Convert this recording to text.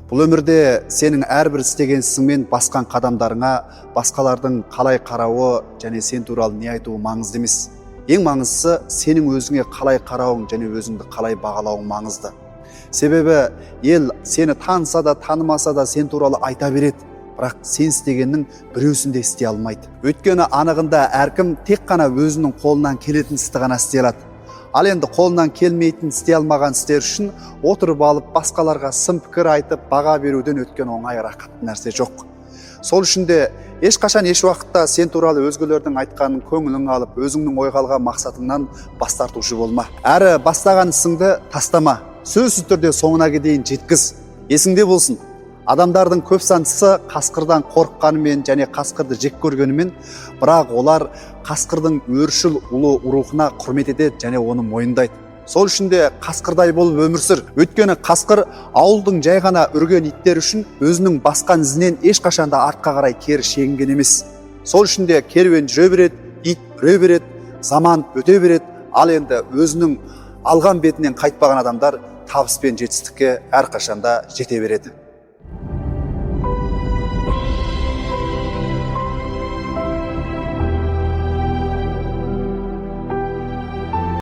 Бұл өмірде сенің әрбір істеген ісің мен басқан қадамдарыңа басқалардың қалай қарауы және сен туралы не айтуы маңызды емес. Ең маңыздысы, сенің өзіңе қалай қарауың және өзіңді қалай бағалауың маңызды. Себебі ел сені таныса да, танымаса да, сен туралы айта береді, бірақ сен істегеннің біреусін де істей алмайды. Өйткені анығында әркім тек қана өзінің қолынан келетін істі ғана істей алады. Ал енді қолынан келмейтін, істей алмаған істер үшін отырып алып басқаларға сын пікір айтып, баға беруден өткен оңай, рақат нәрсе жоқ. Сол үшін де ешқашан, еш уақытта сен туралы өзгелердің айтқанын көңілің алып, өзіңнің ойға алған мақсатыңнан бас тартушы болма. Әрі бастаған ісіңді тастама, сөзсіз түрде соңына дейін жеткіз. Есіңде болсын, адамдардың көп сандысы қасқырдан қорыққанымен және қасқырды жек көргенімен, бірақ олар қасқырдың өршіл ұлы рухына құрмет етеді және оны мойындайды. Сол үшін де қасқырдай болып өмір сүр. Өйткені қасқыр ауылдың жай ғана үрген иттер үшін өзінің басқан ізінен ешқашан да артқа қарай кері шегінген емес. Сол үшін де керуен жүре береді, ит үре береді, заман өте береді. Ал енді өзінің алған бетінен қайтпаған адамдар табыс пен жетістікке әрқашанда жете береді.